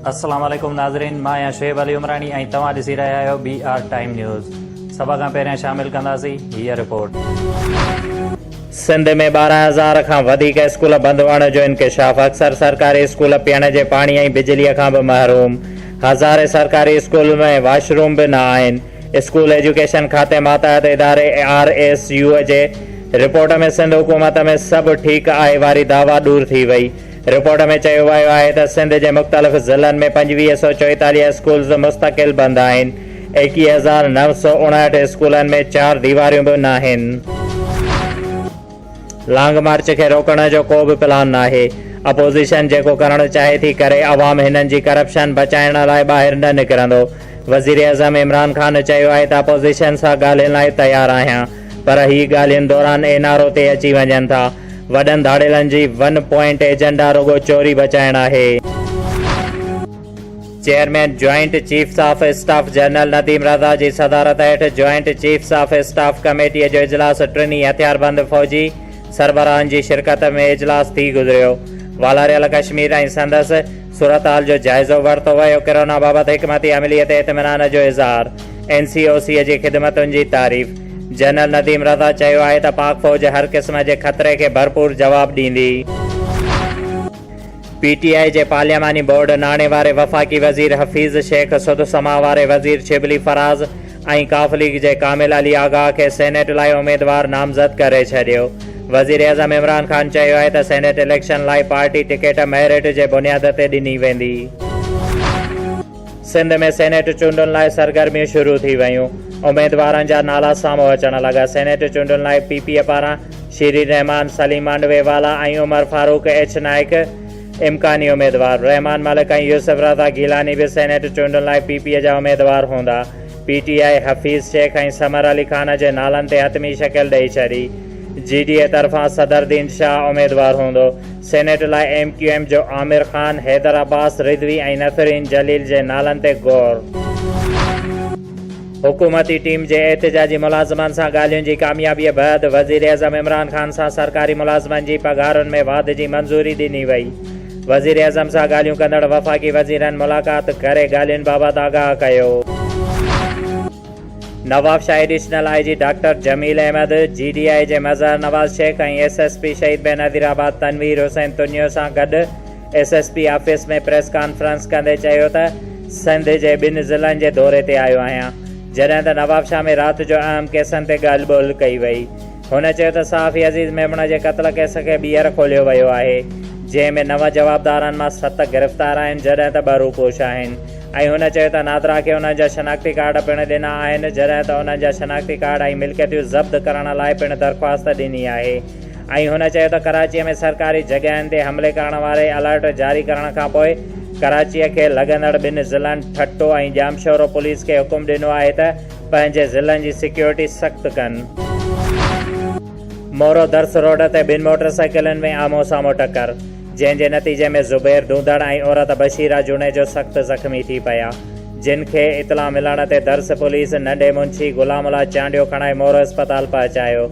السلام عليڪم ناظرين مان آهيان شعيب علي عمراڻي ۽ توهان ڏسي رهيا آهيو بي آر ٽائيم نيوز سڀ کان پهريان شامل ڪنداسين هيء رپورٽ. سنڌ ۾ 12 هزار کان وڌيڪ اسڪول بند هئڻ جو انڪشاف، اڪثر سرڪاري اسڪول پيئڻ جي پاڻي ۽ بجليء کان به محروم، هزارين سرڪاري اسڪول ۾ واش روم به نه آهن، اسڪول ايجوڪيشن کاتي ماتحت اداري آر ايس يو جي رپورٽ ۾ سنڌ حڪومت ۾ سڀ ٺيڪ آهي واري دعويٰ ڏور ٿي وئي. رپورٽ ۾ چيو ويو آهي ته سنڌ جي مختلف ضلعن ۾ 2544 اسڪولز مستقل بند آهن، 21959 اسڪولن ۾ چار ديواريون به ناهن. لانگ مارچ کي روڪڻ جو ڪو به پلان ناهي، اپوزيشن جيڪو ڪرڻ چاهي ٿي ڪري، عوام هنن جي ڪرپشن بچائڻ لاء ٻاهر نه نڪرندو، وزيراعظم عمران خان چيو آهي ته اپوزيشن سان ڳالهين لاء تيار آهيان پر هي ڳالهين دوران اين آر او تي اچي وڃن ٿا، وڏن ڌاڙيلن جي ون پوائنٽ ايجنڊا رڳو چوري بچائڻ آهي. Chairman joint chiefs of staff general Nadeem Raza جي صدارت هيٺ جوائنٽ چيفس آف اسٽاف ڪميٽيء جو اجلاس ٽنهي هٿياربند فوجي سربراهن جي شرڪت ۾ اجلاس ٿي گذريو. والاريل ڪشمير ۽ سندس صورتحال جو جائزو ورتو ويو، ڪرونا بابت حڪمت عملي تي اطمينان جو اظهار، اين سي او سي جي خدمتن جي تعريف. جنرل نديم رضا چيو آهي ته پاڪ فوج هر قسم جي خطري کي ڀرپور جواب ڏيندي. پي ٽي آء جي پارلياماني بورڊ ناڻي واري وفاقي وزير حفيظ شيخ، سڌ سماء واري وزير شبلي فراز ۽ قاف ليگ جي ڪامل علي آغا کي سينيٽ لاء اميدوار نامزد ڪري ڇڏيو. وزيراعظم عمران خان چيو آهي ته سينيٽ اليڪشن لاء پارٽي ٽڪيٽ ميرٽ جي بنياد تي ڏني ويندي. سنڌ ۾ سينيٽ چونڊن لاء سرگرميون شروع ٿي ويون، اميدوارن جا نالا سامهون اچڻ لڳا، سينيٽ چونڊن لاء پي پي پاران شيري رحمان، سليم مانڊوي والا ۽ عمر فاروق ايڇ نائيڪ امڪاني اميدوار، رحمان ملڪ ۽ يوسف رضا گيلاني به سينيٽ چونڊن لاء پي پي جا اميدوار هوندا، P T I Hafeez Sheikh ۽ Samar Ali Khan جي نالن تي حتمي شڪل ڏئي ڇڏي، جي ڊي اي طرفان صدر دين شاهه اميدوار هوندو. سينيٽ لاء ايم ڪيو ايم جو عامر خان، حيدر عباس رضوي ۽ نسرين جليل جي نالن تي غور. حڪومتي ٽيم جي احتجاجي ملازمن سان ڳالهين جي ڪاميابيء بعد وزيراعظم عمران خان سان سرڪاري ملازمن جي پگهارن ۾ واڌ جي منظوري ڏني وئي. وزيراعظم سان ڳالهيون ڪندڙ وفاقي وزيرن ملاقات ڪري ڳالهين بابت آگاهه ڪيو. Nawabshah additional I G doctor Jamil Ahmed, G D I G Mazhar Nawaz Shaikh ۽ S S P Shaheed Benazirabad Tanveer Hussain Tunio سان گڏ S S P office ۾ press conference ڪندي چيو ته سنڌ جي ٻن ضلعن جي دوري تي آيو آهيان جڏهن ته نوابشاهه ۾ رات جو اهم ڪيسن تي ڳالهه ٻولهه ڪئي وئي. هن چيو ته صحافي عزيز ميمڻ جي قتل ڪيس کي ٻيهر کوليو ويو آهي جنهن ۾ نو جوابدارن مان ست گرفتار آهن جڏهن ته ٻه روپوش آهن ۽ هن چيو ته نادرا کي انهن جا شناختي ڪارڊ پڻ ڏنا آهن جڏهن ته انهن جا شناختي ڪارڊ ۽ ملڪيتون ضبط ڪرڻ لاء پڻ درخواست ڏني آهي ۽ هن چيو ته ڪراچيء ۾ سرڪاري جڳهين تي حملي ڪرڻ واري الرٽ جاري ڪرڻ کانپوء ڪراچيء کي لڳندڙ ٻن ضلعن ٺٽو ۽ ڄامشورو پوليس کي حڪم ڏنو آهي ته پنهنجي ضلعن جي سيڪيورٽي سخت ڪن. مورو درس روڊ تي ٻن موٽر سائيڪلن ۾ آمهون سامهون ٽڪر، جنهن جي نتيجي ۾ زبير ڌونڌڙ ۽ عورت بشيره جوڻيجو سخت زخمي ٿي پيا، جن کي اطلاع ملڻ تي درس پوليس ننڍي منشي غلام الله چانڊيو کڻائي مورو اسپتال پهچايو،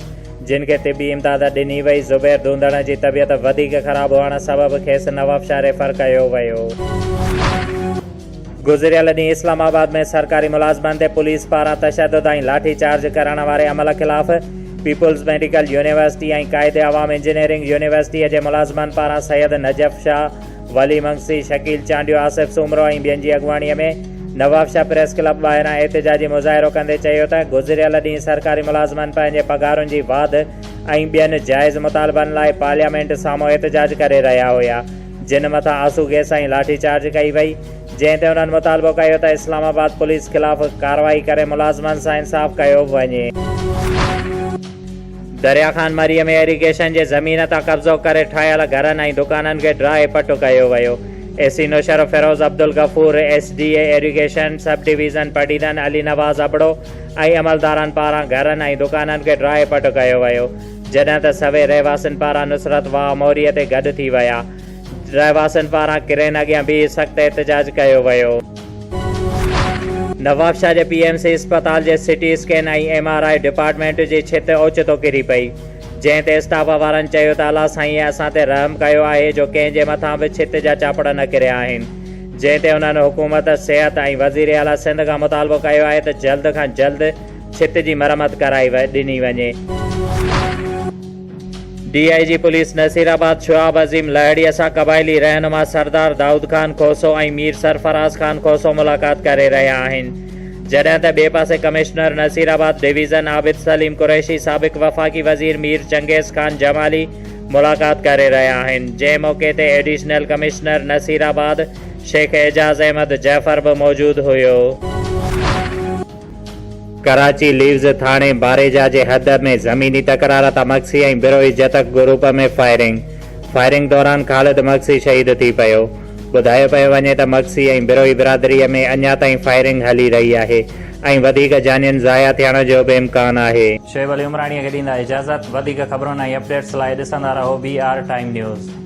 جن کي طبي امداد ڏني وئي، زبير ڌونڌڙ جي طبيعت وڌيڪ خراب هئڻ سبب کيس نوابشاهه ريفر ڪيو ويو. گذريل ڏينهن اسلام آباد ۾ سرڪاري ملازمن تي پوليس پاران تشدد ۽ لاٺي چارج ڪرڻ واري عمل خلاف پيپلز ميڊيڪل يونيورسٽي ۽ قائد عوام انجنيئرنگ يونيورسٽيء جي ملازمن پاران سيد نجف شاهه، ولي منگسي، شڪيل چانڊيو، آصف سومرو ۽ ٻين جي اڳواڻيء ۾ نوابشاهه پريس ڪلب ٻاهران احتجاجي مظاهرو ڪندي چيو ته گذريل ڏينهن سرڪاري ملازمن پنهنجي پگهارن جي واڌ ۽ ٻين جائز مطالبن لاء پارليامينٽ سامهون احتجاج ڪري رهيا هيا جن مٿان آنسو گئس ۽ لاٺي چارج ڪئي وئي، جنهن تي انهن مطالبو ڪيو ته اسلام آباد پوليس خلاف ڪارروائي ڪري ملازمن سان انصاف ڪيو وڃي. دريا خان مريء ۾ ايريگيشن جي زمين تان قبضو ڪري ٺاهيل گهرن ۽ دڪانن کي ڊاهي پٽ ڪيو ويو. A C Naushahro Feroze Abdul Ghafoor, S D A irrigation sub division Padidan Ali Nawaz Abro ۽ عملدارن پاران گهرن ۽ دڪانن کي ڊاهي پٽ ڪيو ويو. جڏهن ته سوين رهواسين پاران نصرت واهه موريء تي گڏ ٿي ويا. رهواسين پاران ڪرين اڳيان بيهي سخت احتجاج ڪيو ويو. نوابشاهه جي پي ايم سي اسپتال جي C T scan ۽ M R I department جي ڇت اوچتو ڪري پئي، جنهن تي اسٽاف وارن چيو ته الله سائينء اسان تي رحم ڪيو آهي جو ڪنهن جي مٿان به ڇت جا چاپڙ نه ڪريا آهن. جنهن تي انهن حڪومت، صحت ۽ وزيراعليٰ سنڌ کان مطالبو ڪيو آهي ته جلد کان جلد ڇت جي مرمت ڪرائي ڏني وڃي. D I G police Nasirabad Shoaib Azeem لهڙيء سان قبائلي رهنما سردار دائود خان کوسو ۽ مير سرفراز خان کوسو ملاقات ڪري رهيا آهن جڏهن ته ٻئي پاسي ڪمشنر نصيرآباد ڊويزن عابد سليم قريشي سابق وفاقي وزير مير چنگيز خان جمالي ملاقات ڪري رهيا آهن جنهن موقعي تي ايڊيشنل ڪمشنر نصيرآباد شيخ اعجاز احمد جعفر به موجود هيو. ڪراچي ليوز ٿاڻي باريجا جي حد ۾ زميني تڪرار تان Magsi ۽ Brohi جتڪ group ۾ firing, firing دوران خالد مگسي شهيد ٿي پيو. ٻڌايو پيو وڃي ته مگسي ۽ بروهي برادري ۾ اڃا تائين فائرنگ هلي رهي آهي ۽ وڌيڪ جانين ضايع ٿيڻ جو به امڪان آهي. شعيب علي عمراڻيء کي ڏيندا اجازت، وڌيڪ خبرن ۽ اپڊيٽس لاء ڏسندا رهو بي آر ٽائيم نيوز.